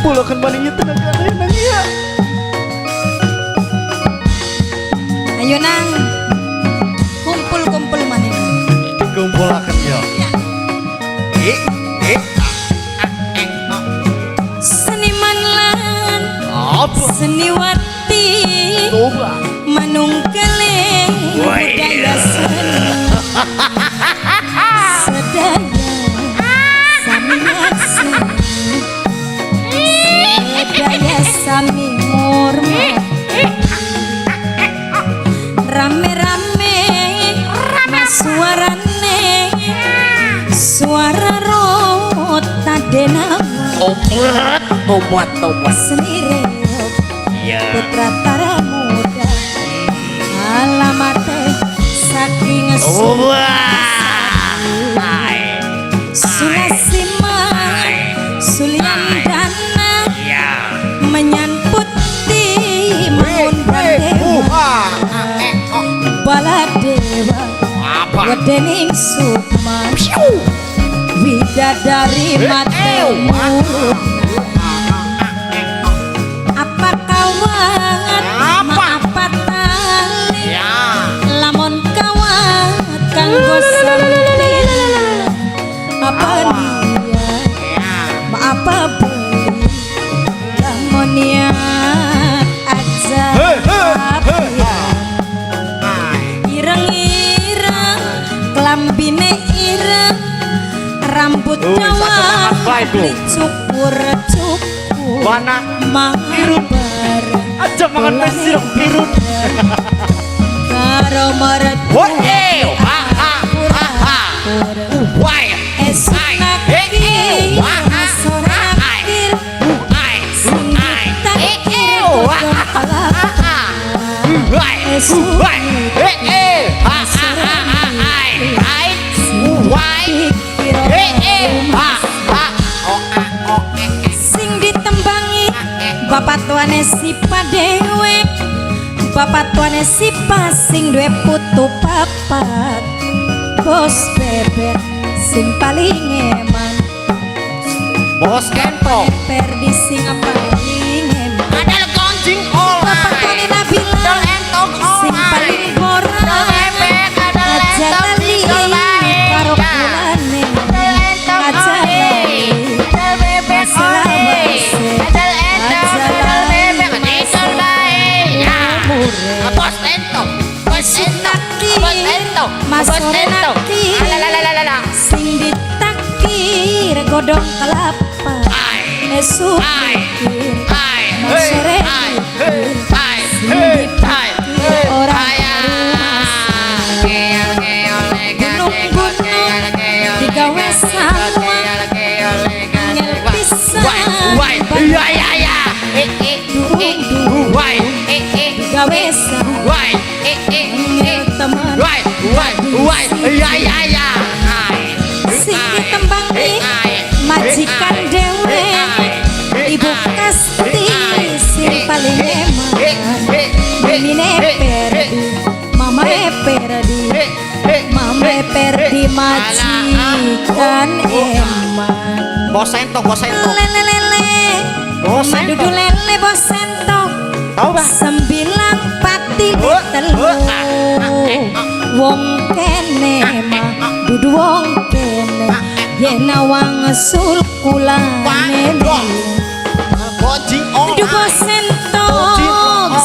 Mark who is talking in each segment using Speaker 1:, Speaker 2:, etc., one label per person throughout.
Speaker 1: Kumpulaken maning ieu tenaga nang ya.
Speaker 2: Ayo nang kumpul-kumpul maning.
Speaker 1: Dikumpulaken ya. Eh, eh, ah, eh, ah.
Speaker 2: Seniman lan
Speaker 1: Apa?
Speaker 2: seniwati
Speaker 1: Coba.
Speaker 2: Manunggaling
Speaker 1: Woi.
Speaker 2: Budaya seni sedaya sami ngakseni, sedaya sami ngurmati, rame-rame suarane suara rota denawa.
Speaker 1: Tobat, tobat, tobat.
Speaker 2: Seni reog
Speaker 1: Iya.
Speaker 2: putra tara muda alamate saking
Speaker 1: Wah. Hai.
Speaker 2: Sulasima Sulian dana
Speaker 1: Iya.
Speaker 2: Menyan putih mengundang dewa baladewa
Speaker 1: Apa?
Speaker 2: Wedening sukma widadari mate. Apa kawat?
Speaker 1: Apa?
Speaker 2: Apa tali?
Speaker 1: Ya.
Speaker 2: Lamun kawat kanggo sempit apa dia
Speaker 1: Ya.
Speaker 2: Apa beli lamun niat aja.
Speaker 1: Hei, hei, hei.
Speaker 2: Ireng-ireng klambine ireng rambut
Speaker 1: Ui,
Speaker 2: dawa
Speaker 1: semangat bae, Bu.
Speaker 2: Cukur cukur
Speaker 1: Mana?
Speaker 2: Mangan bareng.
Speaker 1: Aja mangan mesir pirun.
Speaker 2: Karo mertua.
Speaker 1: Woi, eh, ha ha ha ha. Wai.
Speaker 2: Esuk nakir sore nakir sing ditakir godhong kelapa.
Speaker 1: Wai. Wai. Eh, eh, ha ha ha ha hai. Hai. Wai.
Speaker 2: Pikir
Speaker 1: Eh, eh, ha ha. Oh, ah, oh, eh, eh.
Speaker 2: Sing ditembangi bapak tuane sipa dewe, bapak tuane sipa sing duwe putu papat, bos bebek sing paling eman.
Speaker 1: Bos Ento.
Speaker 2: Perdi sing paling eman.
Speaker 1: Adal gonjing oleh.
Speaker 2: Bapak tuane Nabila
Speaker 1: Adal entong
Speaker 2: sing
Speaker 1: oleh.
Speaker 2: Paling borak.
Speaker 1: Adal bebek, adal
Speaker 2: aja
Speaker 1: entong
Speaker 2: lali
Speaker 1: didol bae.
Speaker 2: karo
Speaker 1: Ya.
Speaker 2: kulane.
Speaker 1: Adal entong
Speaker 2: Aja
Speaker 1: oleh.
Speaker 2: lali.
Speaker 1: Adal bebek oleh. Adal entong,
Speaker 2: Aja
Speaker 1: adal
Speaker 2: lali.
Speaker 1: bebek didol bae. Ya. Bos Ento. Bos Ento. Bos Ento.
Speaker 2: Mas
Speaker 1: Bos Ento.
Speaker 2: Nakir.
Speaker 1: Alalalalala.
Speaker 2: Sing ditakir godhong kelapa.
Speaker 1: Ai.
Speaker 2: Esuk
Speaker 1: Ai.
Speaker 2: mikir
Speaker 1: Ai.
Speaker 2: mas sore
Speaker 1: Ai.
Speaker 2: mikir
Speaker 1: Ai.
Speaker 2: sing
Speaker 1: Ai.
Speaker 2: ditakir ora Gunung-gunung digawe sawah angel pisan.
Speaker 1: Wai, wai, ya ya ya. Eh, eh, eh, wai, eh, eh,
Speaker 2: Digawe sawah
Speaker 1: wai, eh, eh,
Speaker 2: angel
Speaker 1: eh,
Speaker 2: temen.
Speaker 1: Wai, wai, wai, ya ya ya. Ai,
Speaker 2: Sing
Speaker 1: ai,
Speaker 2: ditembangi
Speaker 1: ai,
Speaker 2: majikan
Speaker 1: ai,
Speaker 2: dewe
Speaker 1: ai,
Speaker 2: ibu
Speaker 1: ai,
Speaker 2: Kasti
Speaker 1: ai,
Speaker 2: sing paling eman
Speaker 1: eh, eh,
Speaker 2: Mimine
Speaker 1: eh,
Speaker 2: Perdi Mamae Perdi
Speaker 1: eh, eh,
Speaker 2: Mame
Speaker 1: eh,
Speaker 2: Perdi
Speaker 1: eh.
Speaker 2: Majikan eman.
Speaker 1: Bos Ento, bos Ento.
Speaker 2: Lele lele.
Speaker 1: Bos Ento.
Speaker 2: Dudu lele bos Ento.
Speaker 1: Tahu, Bang?
Speaker 2: Sembilan pati
Speaker 1: Oh,
Speaker 2: telu.
Speaker 1: oh, ah, ah, eh, ah.
Speaker 2: Wong kene mah dudu wong kene yen awang sul kulane.
Speaker 1: Gonjing oleh.
Speaker 2: Dudu bos Ento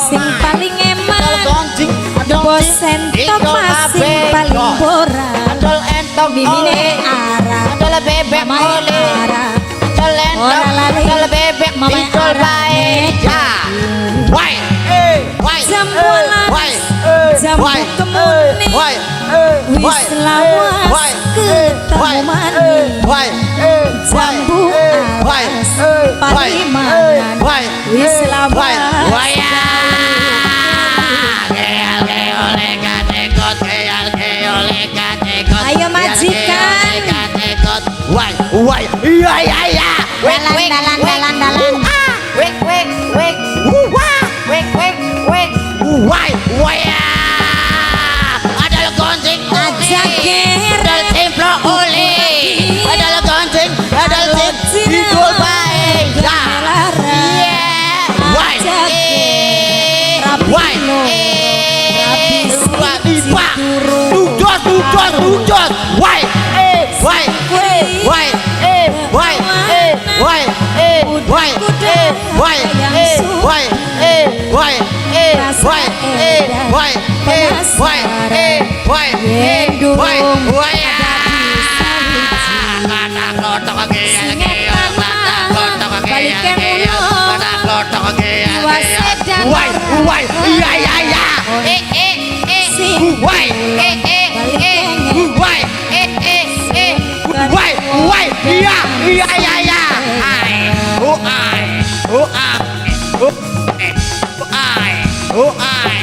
Speaker 2: sing paling eman.
Speaker 1: Gonjing,
Speaker 2: Bos Ento sing paling borak.
Speaker 1: Adol entong
Speaker 2: Mimine
Speaker 1: oleh.
Speaker 2: arah.
Speaker 1: Adol bebek
Speaker 2: Mamae
Speaker 1: oleh.
Speaker 2: arah.
Speaker 1: Adol entong,
Speaker 2: Ora lali.
Speaker 1: adol bebek
Speaker 2: Mamae
Speaker 1: didol
Speaker 2: arah.
Speaker 1: bae. Ya. Wai, wai,
Speaker 2: Jambu
Speaker 1: wai,
Speaker 2: jambu
Speaker 1: wai,
Speaker 2: kemuning
Speaker 1: wai,
Speaker 2: wis lawas
Speaker 1: wai,
Speaker 2: ketemu maning.
Speaker 1: Wai,
Speaker 2: Jambu
Speaker 1: wai,
Speaker 2: alas palimanan
Speaker 1: wai,
Speaker 2: wis
Speaker 1: wai,
Speaker 2: lawas.
Speaker 1: Wai, ya. Keal, keole, katekot, keal, keole, katekot.
Speaker 2: Ayo, majikan.
Speaker 1: Keal, keole, katekot. Wai, wai, iya, iya, iya. Wek,
Speaker 2: Dalan,
Speaker 1: wek,
Speaker 2: dalan,
Speaker 1: wek.
Speaker 2: Dalan, dalan.
Speaker 1: Ah, wek, wek, wek. Wah, wek, wek, wek. Wai, wai, ya. Adal gonjing oleh.
Speaker 2: Aja gere.
Speaker 1: Adal templok oleh. Adal gonjing, adal
Speaker 2: Kalau
Speaker 1: didol bae. Ya. Y Y Y Y Y Y Y Y Y Y Y Y Y. Y Y iya iya iya E E E Y E E E Y E E E Y Y iya iya iya iya I O I O I O I O I